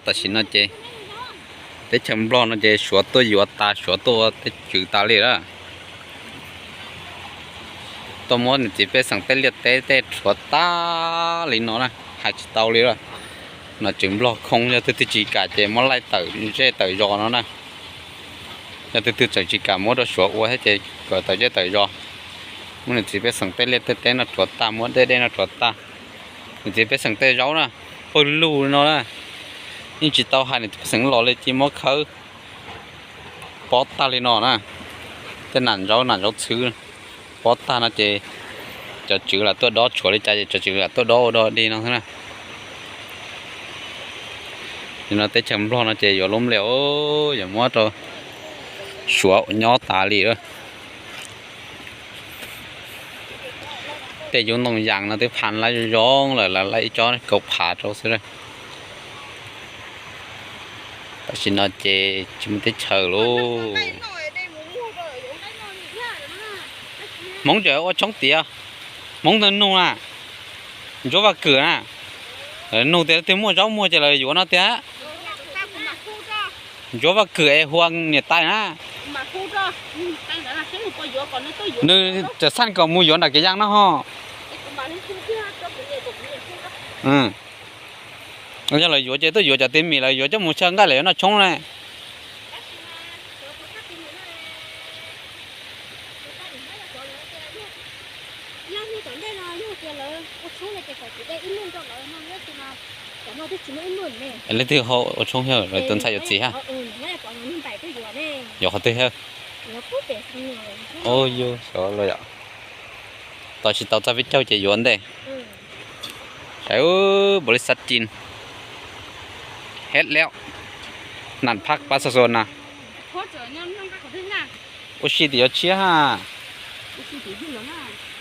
Tam sim no ces teb chaws Nplog no ces Suav tuaj yuav tas, Suav tuaj ua teb tswv tas li lawm. Tuaj muab niam txiv pej xeem tej liaj teb tej rhuav tag li no na, hais tsis tau li lawm. Nom tswv Nplog khoo, yog tus twg tsis kam ces muab laij tawm zej tawm zos no na. Yog tus twg tseem tsis kam muab rau Suav ua thiab ces kom tawm zej tawm zos. Muab niam txiv pej xeem tej liaj tej teb no rhuav tag, muab dej dej no rhuav tag. Niam txiv pej xeem tej zaub na, pawg lug li no na, yeej tsis tau hais niam txiv pej xeem los li ces muab khawb pob tag li no na. Tej nam zaub nam zaub txhwb pob tag no ces cov tswv lam tuaj dob, tshuav li cas ces cov tswv lam tuaj dob ua dog dig no xwb na. Nim no teb chaws Nplog no ces yuav lub nplej yuav muab rau Suav ua nyob tas li lawm. Tej yub ntoo yas no twb pha laib zoo zoo lawm, lawv laij ib tsob kaus phav rau xwb. Tam sim no ces tsis muaj teb chaws lauj. Hmoob tseem ua tshoob tiav, Hmoob nug na, Ntsuab Vaj Kwm na, nug tias leej twg muaj zaub muag ces lawv yuav no tiag. Ntsuab Vaj Kwm es Hua niam tais na. Nws txawm xaj kom mus yuav nram kev yas no ho. Yog lawv yuav ces tuaj yuav cov tib mis, lawv yuav coj mus tsha nqaij lawm yuav noj tshoob ne. Leej twg ho ua tshoob thiab, lawv tus ntxhais yuav txiv ha? Yuav qhov twg ha? Yus xyov los yom. Tos tsis tau txaj peb caug ces yuav ntej. Saib, npaum li xav cin, hej lawm, nam phab pab xa xua na. Ua si tim yuav tshiab ha.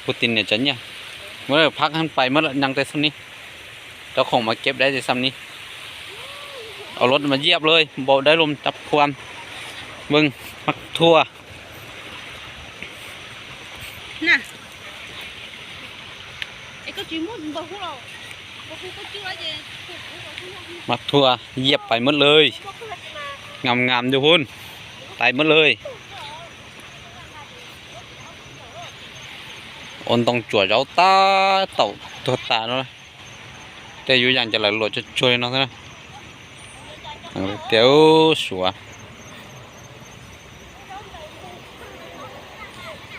Putin niam tsav nyiaj, muab phab pais muab nyees tej xam ni, rau khoom mas keb dai tej xam ni. Au lov mas yiab lawm, npau dai lub rab phuam, vee, mab thua. Mab thua yiab pais muab lawm, ngam ngam ncu hun, pais muab lawm. Ua ntoo tsuam zaub tab tom tuag tas no. Tej yuav yam ces lawv luam tsuag tsuag li no xwb. Tias Suav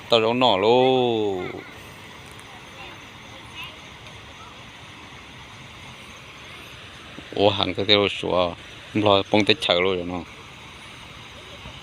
tau zaub noj lauj. Ua heev kawg thiab lauj, Suav Nplog poob teb chaws lauj no.